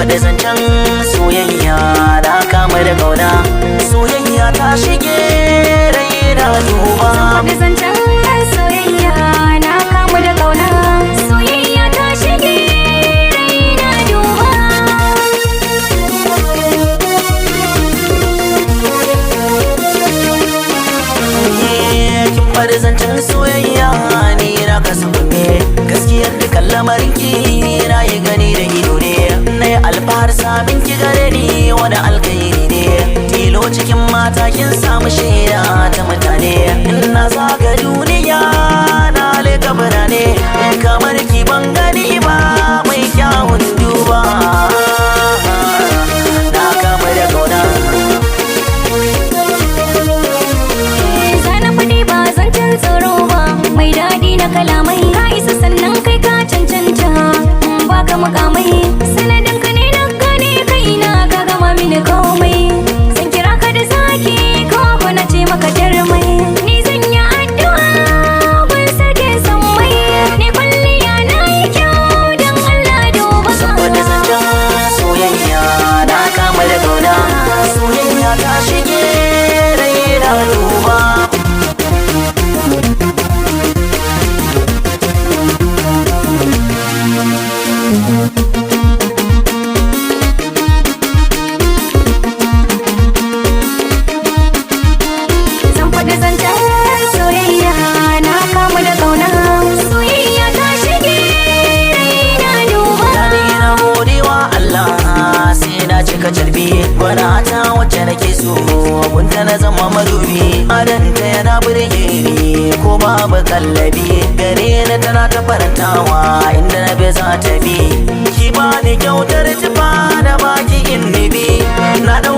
Faɗi zancen soyayya na kama da kauna, soyayya ta shige raina duba. Faɗi zancen soyayya na kamu da ƙauna, soyayya ta shige raina duba. Kin faɗi zancen soyayya ni na kasa kunne, gaskiyar dukan lamarin ki na yi gani da ido ne. Na yi alfahar samin ki gare ni wani alkhairi ne, tilo cikin mata kin samu shaida ta mutane. Na zaga duniya na leka birane, kamar ki ban gani ba mai kyawun duba. Na kama da kauna. Zana faɗi ba zancen tsoro ba, mai daɗi na kalamai, ka isa sannan kai ka cancanta in baka mukamai. Sanadin ka ne na gane kaina, ka gama mini komai. Zan kira ka da zaki ko ko na ce maka jarmai. Ni zan yi addu'a gun sarkin sammai, ni kwalliya na yi kyau don Allah duba. Saboda zancen soyayya na kama da kauna, soyayya ta shige raina duba. Zan faɗi zancen soyayya na kamu da ƙauna, soyayya ta shige raina duba. Dadi na godewa Allah sai na cika carbi, gwana ta wacce nake so gunta na zama madubi. Adanta yana burge ni ko babu kallabi, gare ni tana ta farantawa inda na bi za ta bi. Ki bani kyautar tufa da baki innibi na dau